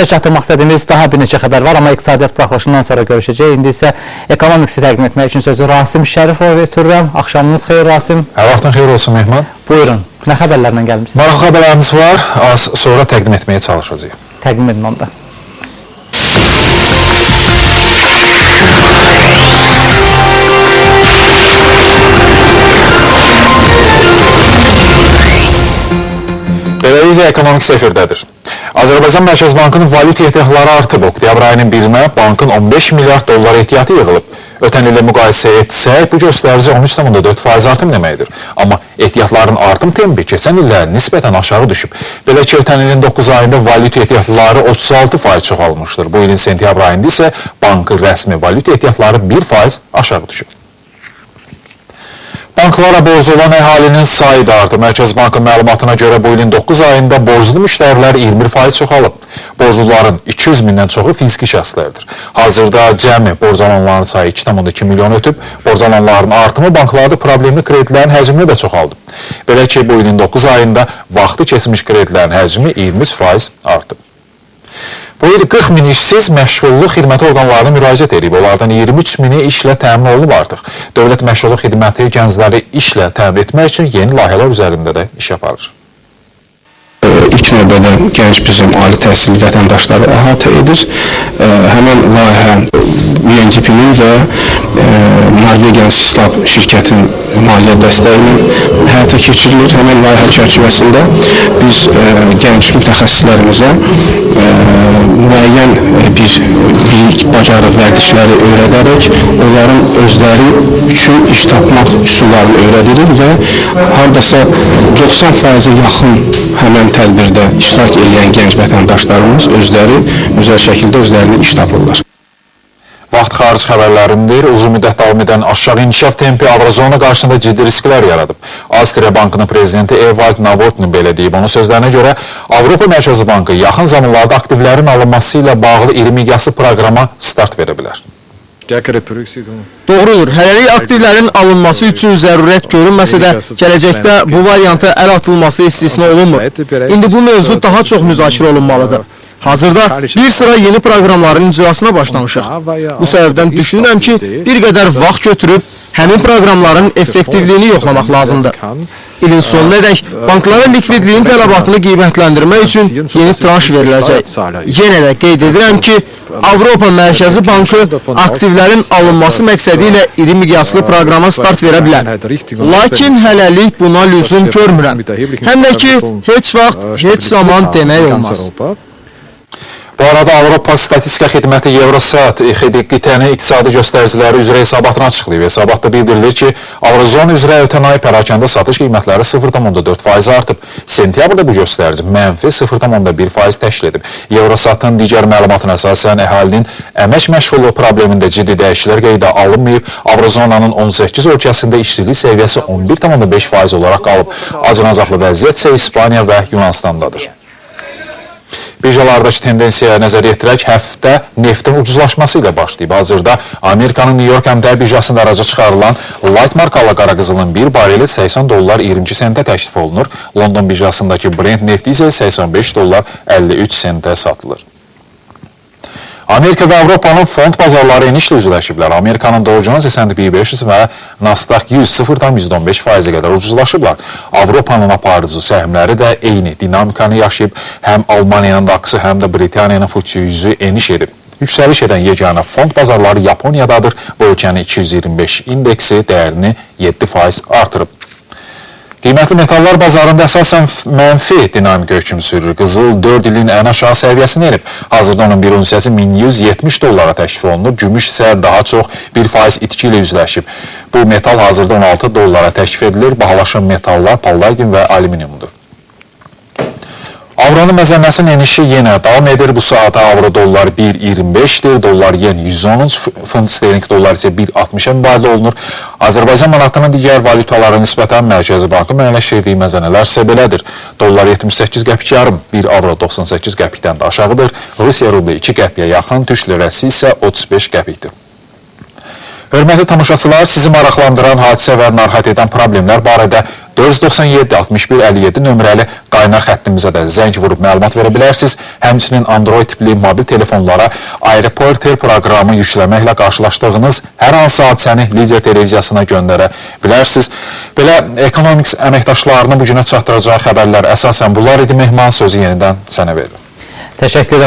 Çatdırmaq istədiyimiz daha bir neçə xəbər var, amma iqtisadiyyat buraxılışından sonra görüşəcəyik. İndi isə ekonomiksi təqdim etmək üçün sözü Rasim Şərifova ötürürəm. Axşamınız xeyir Rasim. Hər vaxtın xeyir olsun Mehman. Buyurun. Nə xəbərlərlə gəlmisiniz? Maraqlı xəbərlərimiz var. Az sonra təqdim etməyə çalışacağıq. Təqdim edin onda. Beləliklə ekonomik sefirdədir. Azərbaycan Mərkəz Bankının valyuta ehtiyatları artıb. Oktyabr ayının 1-nə bankın 15 milyard dollar ehtiyatı yığılıb. Ötən illə müqayisə etsək, bu göstərici 13,4% artım deməkdir. Amma ehtiyatların artım tempi keçən illə nisbətən aşağı düşüb. Belə ki, ötən ilin 9 ayında valyuta ehtiyatları 36% çoxalmışdır. Bu ilin sentyabr ayında isə bankın rəsmi valyuta ehtiyatları 1% aşağı düşüb. Banklara borcu olan əhalinin sayı da artıb. Mərkəz Bankın məlumatına görə bu ilin 9 ayında borclu müştərilər 21% çoxalıb. Borcluların 200 mindən çoxu fiziki şəxslərdir. Hazırda cəmi borc alanların sayı 2,2 milyon ötüb. Borc alanların artımı banklarda problemli kredilərin həcmini də çoxaldıb. Belə ki, bu ilin 9 ayında vaxtı keçmiş kredilərin həcmi 23% artıb. Bu il 40 min işsiz məşğulluq xidməti orqanlarına müraciət edib. Onlardan 23 mini işlə təmin olunub artıq. Dövlət Məşğulluq Xidməti gəncləri işlə təmin etmək üçün yeni layihələr üzərində də iş aparır. İlk növbədə gənc bizim ali təhsilli vətəndaşları əhatə edir. Həmin layihə UNDP-nin və Norvegian Syslab şirkətinin maliyyə dəstəyi ilə həyata keçirilir. Həmin layihə çərçivəsində biz gənc mütəxəssislərimizə müəyyən bir bilik, bacarıq, vərdişləri öyrədərək onların özləri üçün iş tapmaq üsullarını öyrədirik və hardasa 90%-ə yaxın həmən tədbirdə iştirak edən gənc vətəndaşlarımız özləri özəl şəkildə özlərini iş tapırlar. Vaxt xarici xəbərlərindir. Uzun müddət davam edən aşağı inkişaf tempi Avrozona qarşısında ciddi risklər yaradıb. Avstriya Bankının prezidenti Ewald Novotny belə deyib. Onun sözlərinə görə Avropa Mərkəzi Bankı yaxın zamanlarda aktivlərin alınması ilə bağlı iri miqyaslı proqrama start verə bilər. Doğrudur, hələlik aktivlərin alınması üçün zərurət görünməsə də gələcəkdə bu varianta əl atılması istisna olunmur. İndi bu mövzu daha çox müzakirə olunmalıdır. Hazırda bir sıra yeni proqramların icrasına başlamışıq. Bu səbəbdən düşünürəm ki, bir qədər vaxt götürüb həmin proqramların effektivliyini yoxlamaq lazımdır. İlin sonunadək banklara likvidliyin tələbatını qiymətləndirmək üçün yeni tranş veriləcək. Yenə də qeyd edirəm ki, Avropa Mərkəzi Bankı aktivlərin alınması məqsədi ilə iri miqyaslı proqrama start verə bilər. Lakin hələlik buna lüzum görmürəm. Həm də ki, heç vaxt, heç zaman demək olmaz. Bu arada Avropa Statistika Xidməti Eurostat qitənin iqtisadi göstəriciləri üzrə hesabatını açıqlayıb. Hesabatda bildirilir ki, Avrozona üzrə ötən ay pərakəndə satış qiymətləri 0,4% artıb. Sentyabrda bu göstərici mənfi 0,1% təşkil edib. Eurostatın digər məlumatına əsasən əhalinin əmək məşğulluğu problemində ciddi dəyişikliklər qeydə alınmayıb. Avrozonanın 18 ölkəsində işsizlik səviyyəsi 11,5% olaraq qalıb. Acınacaqlı vəziyyət isə İspaniya və Yunanistandadır. Birjalardakı tendensiyaya nəzər yetirək, həftə neftin ucuzlaşması ilə başlayıb. Hazırda Amerikanın New York əmtəə birjasında araca çıxarılan Light markalı qara qızılın bir bareli 80 dollar 22 sentə təklif olunur. London birjasındakı Brent nefti isə 85 dollar 53 sentə satılır. Amerika və Avropanın fond bazarları enişlə üzləşiblər. Amerikanın Dow Jones S&P 500 və Nasdaq 100 0,15%-ə qədər ucuzlaşıblar. Avropanın aparıcı səhmləri də eyni dinamikanı yaşayıb. Həm Almaniyanın DAX-ı, həm də Britaniyanın FTSE 100-ü eniş edib. Yüksəliş edən yeganə fond bazarları Yaponiyadadır. Bu ölkənin 225 indeksi dəyərini 7% artırıb. Qiymətli metallar bazarında əsasən mənfi dinamika hökm sürür. Qızıl 4 ilin ən aşağı səviyyəsinə enib. Hazırda onun bir unsiyası 1170 dollara təklif olunur. Gümüş isə daha çox 1% itki ilə üzləşib. Bu metal hazırda 16 dollara təklif edilir. Bahalaşan metallar palladium və alüminiumdur. Avronun məzənnəsinin enişi yenə davam edir. Bu saata avro dollar 1.25-dir, dollar yen 113, funt sterling dollar isə 1.60-a mübadilə olunur. Azərbaycan manatının digər valyutalara nisbətən Mərkəzi Bankın müəyyənləşdirdiyi məzənnələr isə belədir. Dollar 78 qəpik yarım, 1 avro 98 qəpikdən də aşağıdır. Rusiya rubli 2 qəpiyə yaxın, Türk lirəsi isə 35 qəpikdir. Hörmətli tamaşaçılar, sizi maraqlandıran hadisə və narahat edən problemlər barədə 497 61 57 nömrəli qaynar xəttimizə də zəng vurub məlumat verə bilərsiniz. Həmçinin Android tipli mobil telefonlara iReporter proqramı yükləməklə qarşılaşdığınız hər hansı hadisəni Lider televiziyasına göndərə bilərsiniz. Belə Economics əməkdaşlarının bu günə çatdıracağı xəbərlər əsasən bunlar idi. Mehman, sözü yenidən sənə verirəm. Təşəkkür edirəm.